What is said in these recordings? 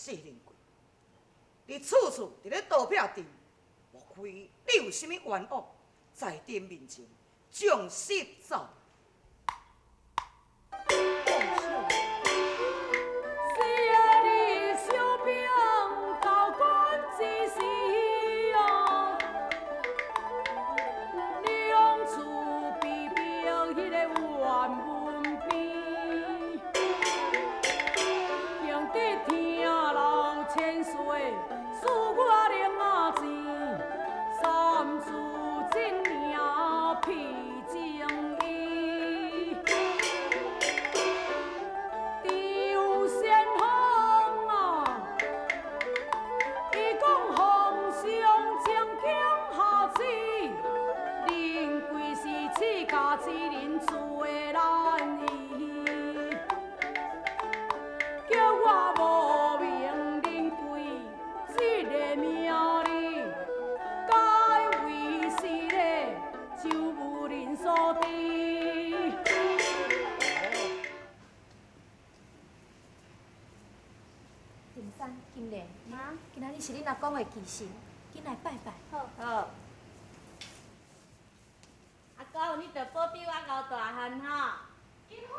谢仁贵，你處處佇咧刀片頂，莫非你有啥物冤枉，在恁面前將實走？是你小兵交軍之時哦，兩處比兵彼个轅門邊，贏得聽老千歲，輸我零仔錢，三字真名披情意。張先鋒啊，伊講皇上曾經下旨，仁貴是賜家之人最難醫，叫我無名仁貴這个名字，改為是咧周武人所知。丁山、金蓮，今仔日是恁阿公的忌辰，緊來拜拜。好。好。阿公，你著保庇我𠢕大漢吼。金花，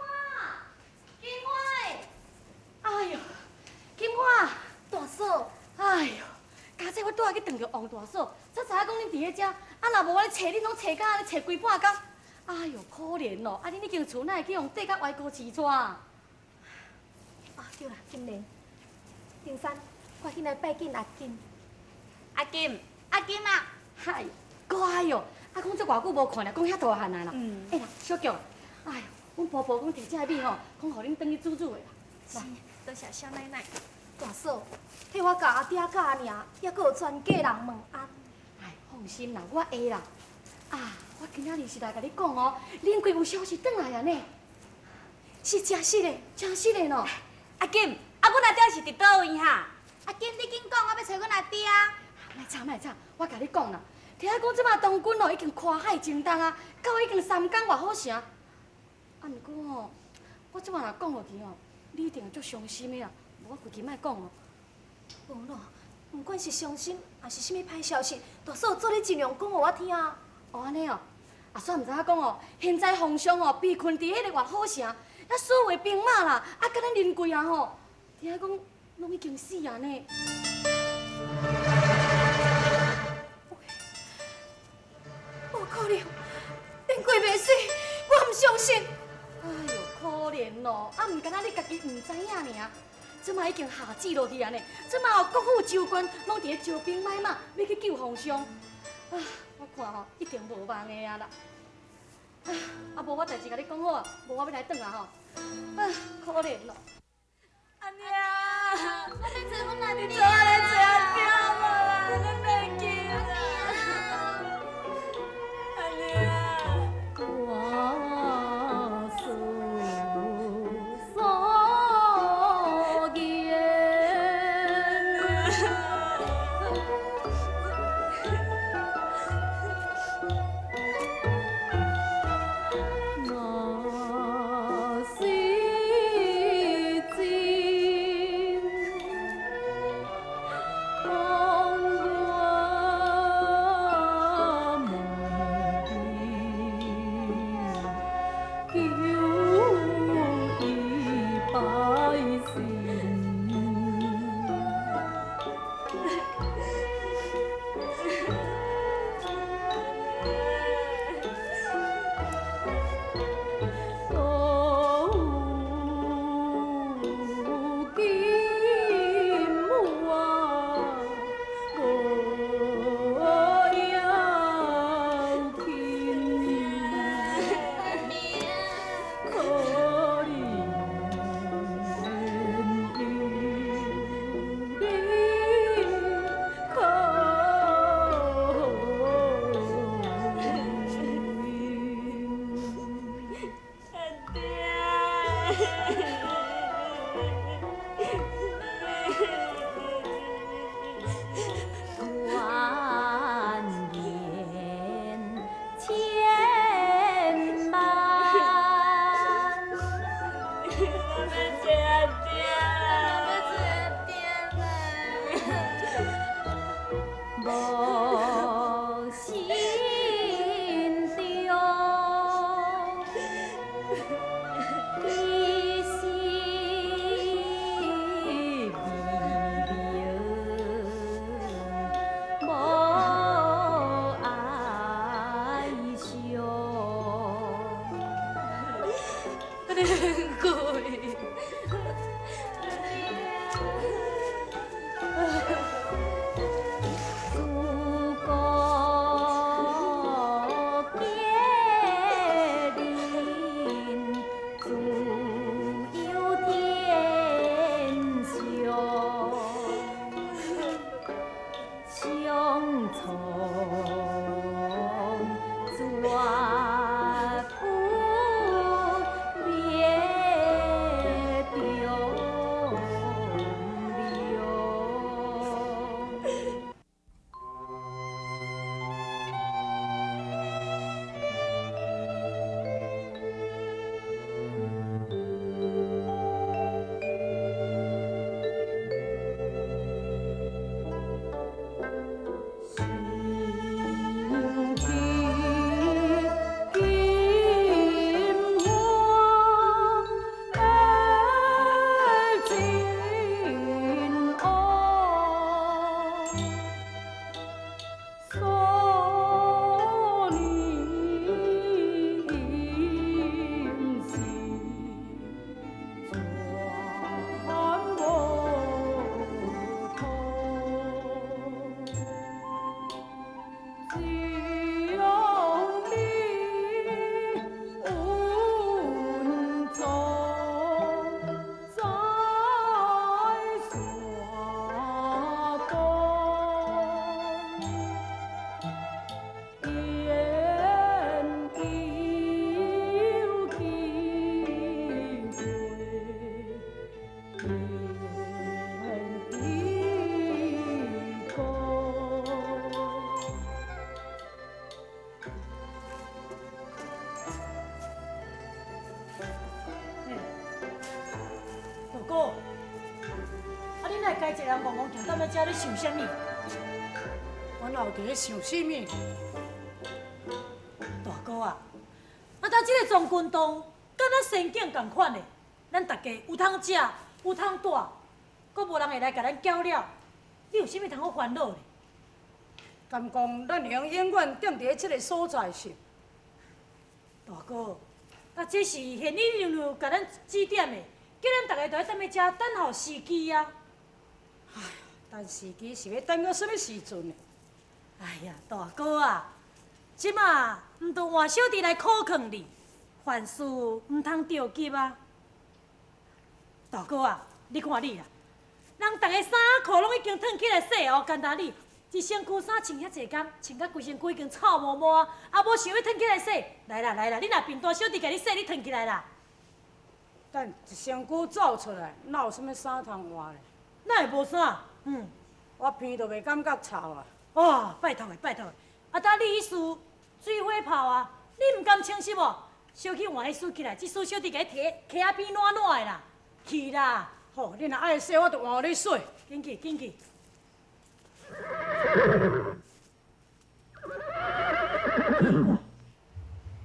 金花，哎喲，金花，大嫂，哎喲，佳姐，我拄仔去撞著王大嫂，才知影講恁佇咧遮，啊若無我咧揣恁，攏揣甲按呢揣規半工。哎喲，可憐咯，啊恁彼間厝哪會去予硩甲歪孤飼逝？啊對啦，金蓮，丁山，趕緊來拜見阿金。阿金，阿金啊！嗨，乖哦，啊講這偌久無看啦，講遐大漢啊啦。欸啦，小菊，哎喲，阮婆婆講提這个米吼，講予恁轉去煮煮的啦。是，多謝少奶奶。大嫂，替我共阿爹佮阿娘，抑閣有全家人問安。哎，放心啦，我會啦。啊，我今仔日是來共你講哦，恁貴有消息轉來啊呢。是真實的，真實的喏。阿金，啊，阮阿爹是佇佗位哈？阿金，你緊講，我欲揣阮阿爹啊。莫吵莫吵，我共你講啦，聽講這擺當軍哦已經跨海征東啊，到已經三工外好城。啊，毋過吼，我這擺若講落去吼，你一定會足傷心的啦。無我規氣莫講哦。無咯，毋管是傷心，抑是啥物歹消息，大嫂做你盡量講予我聽。哦，按呢哦，啊，煞毋知影講哦，現在皇上哦被困佇彼个越虎城，啊，所有的兵馬啦，啊，佮咱仁貴啊吼，聽講攏已經死啊呢。無可能，仁貴袂死，我毋相信。哎喲，可憐咯，啊，毋干焦你家己毋知影爾。這擺已經下旨落去啊呢，這擺哦各府州縣攏佇咧招兵買馬，欲去救皇上。啊，我看吼一定無望的啊啦。啊，啊無我代誌共你講好啊，無我欲來轉啊吼。啊，可憐咯。阿娘，我欲揣阮阿爹。你做按呢揣阿爹無啦，你別緊啦。阿娘。我思所言，若是真，講我無求伊拜神。哪会家一个人戆戆徛踮咧遮咧想啥物？我哪有伫咧想啥物？大哥啊，啊，当这个藏军洞，敢若仙境仝款的，咱大家有通食，有通住，阁无人会来共咱搅扰，你有啥物通好烦恼的？敢讲咱会用永远踮伫咧这个所在是？大哥，啊，这是贤女娘娘共咱指点的，叫咱大家都爱踮咧遮等候时机啊。唉，等时机是欲等到啥物时阵呢？哎呀，大哥啊，这马毋著换小弟来苦劝你，凡事毋通著急啊。大哥啊，你看你啦，人逐家衫裤拢已经褪起来洗哦，干焦你一身躯衫穿遐济工，穿甲规身躯已经臭毛毛啊，啊无想欲褪起来洗。来啦来啦，你若贫大小弟共你洗，你褪起来啦。等一身躯走出来，哪有啥物衫通换咧？哪会无衫？嗯，我鼻都袂感觉臭啊。哇，拜托的拜托的，啊，当你彼束水火炮啊，你毋甘清湿无？小去换彼束起来，这束小弟共你提溪仔边暖暖的啦，去啦。好，你若爱洗，我就换予你洗。紧去紧去。奇怪，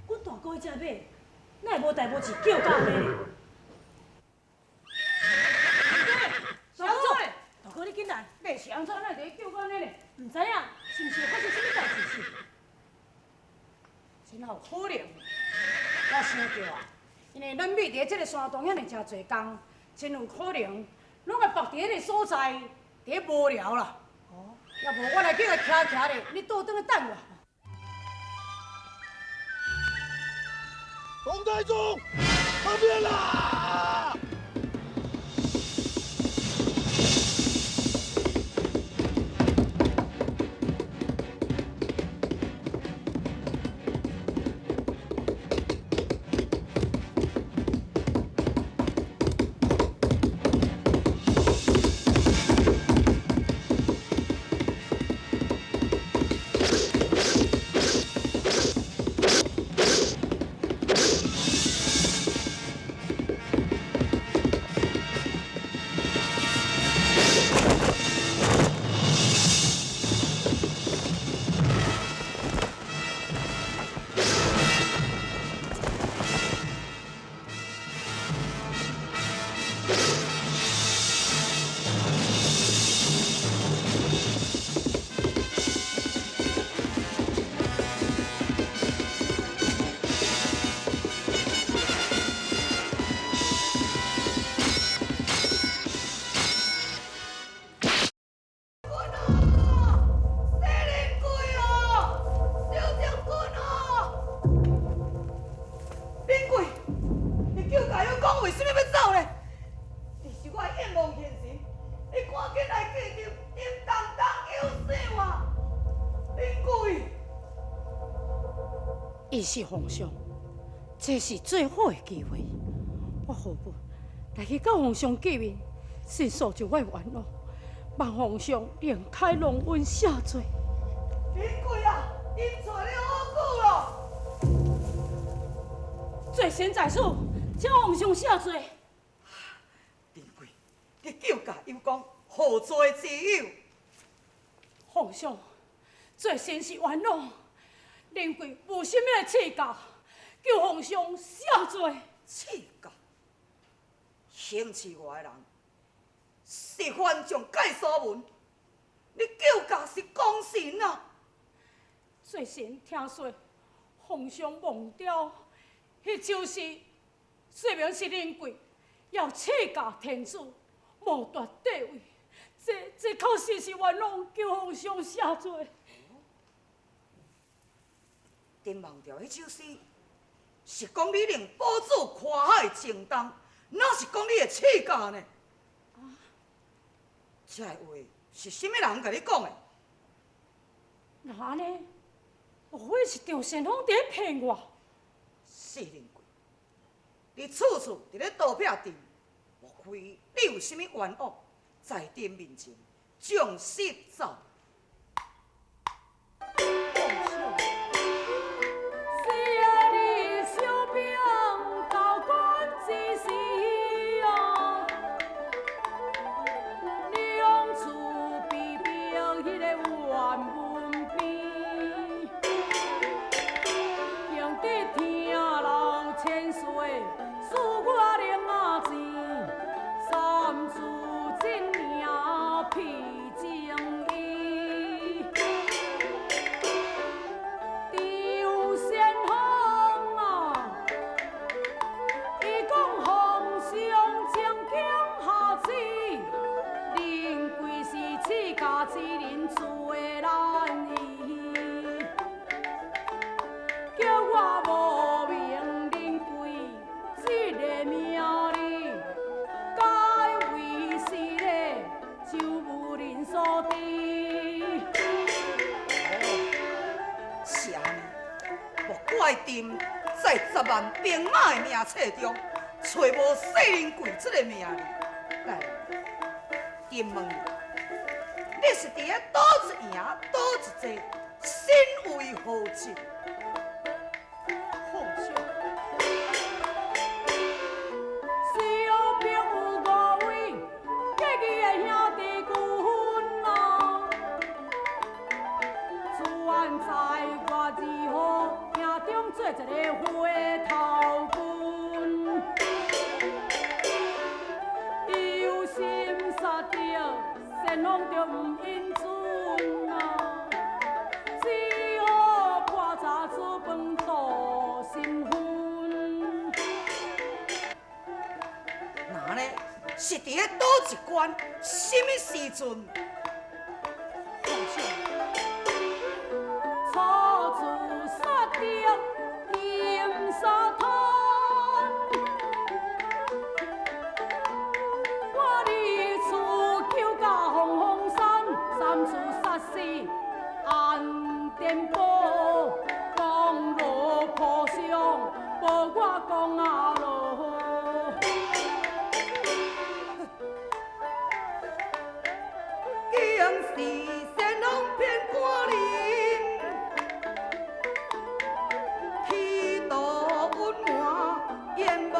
阮大哥彼只马，哪会无代无志叫到按呢咧？大哥，大哥，你紧来！你是按怎哪会伫咧叫阮咧？毋知影，是毋是有发生啥物代志是？真有可能，我想著啊，因为咱马伫这个山洞遐尔诚济工，真有可能拢会縛伫彼个所在，伫咧无聊啦。哦，要无我来去共徛徛咧，你倒转去等我。董太祖，叛变啦！伊是皇上，这是最好的机会。我何不来去佮皇上见面，申诉就我的愿望，望皇上另开龙恩赦罪。林贵啊，𪜶找你好久咯。罪臣在此，请皇上赦罪。林贵，你救驾有功，何罪之有？皇上，罪臣是冤枉。林贵无啥物来赐教，求皇上赦罪。赐教，行刺我的人是番将盖所文，你救驾是功臣啊！罪臣听说皇上忘掉，彼首诗说明是林贵要赐教天子，谋夺帝位，这确实是冤枉，求皇上赦罪。丁梦调彼首诗是讲你令保主跨海征东，哪是讲你会赐教呢？啊，这个话是啥物人共你讲的？哪按呢？莫非是张先锋伫咧骗我？谢灵贵，你处处伫咧刀片阵，莫非你有啥物冤枉，在朕面前将实走？娘。阮边，敬得听老千岁赐我零仔钱，三字真名披情意。张先锋啊，伊讲皇上将经下旨，林贵是赐家之人做难医，叫我无名林贵这个名字，改为是咧就无人所知。是按呢，莫怪朕在10万兵马的名册中，揣无谢仁贵这个名字。来，朕问你，你是伫咧佗一营、佗一座，身为何职？皇上，小兵有5位，结义的兄弟军啊，自愿在月2号营中做一个回头军，有心杀着先锋就毋应准啊，只好破茶煮饭度心分。那呢，是伫咧佗一关，什么时阵？皇上，初次杀着金沙滩，我二次救驾红红山，三次杀死安电波，讲落坡上，无我讲啊啰。竟是先锋骗官人，企图隐瞒阎王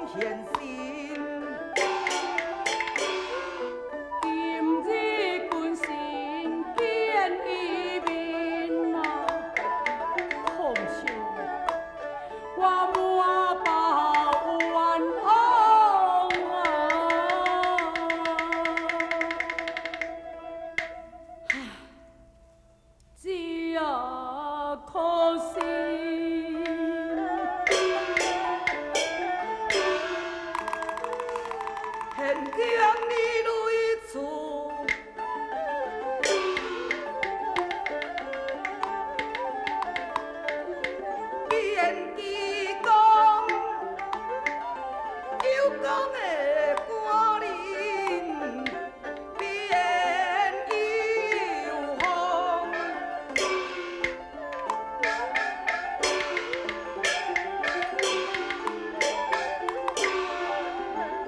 现身。今日君神见伊面啊，皇上，我满腹冤枉啊！只可惜。现今你来处，见其讲，有讲的官人变有风。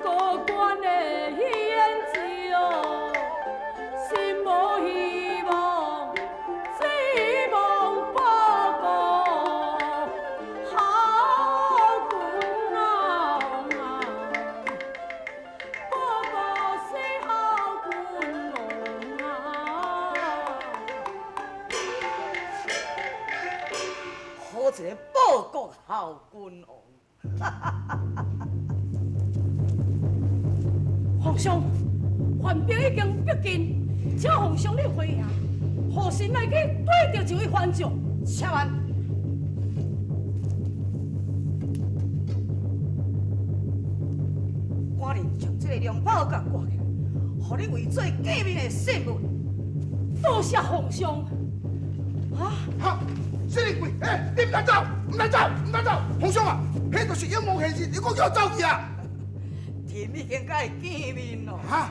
高官的显照，心无希望，只望报国效君王啊！报国是效君王啊！好一个报国效君王！皇上，犯兵已经逼近，请皇上你回营，予臣来去对著一位藩将。且慢，赶紧将这个龙袍甲挂起来，予你为做见面的信物。多谢皇上。啊！哈，谢仁贵，欸，你毋通走，毋通走，毋通走！皇上啊，彼就是阎王现身，你阁叫我走去啊？朕已经佮伊见面咯。哈？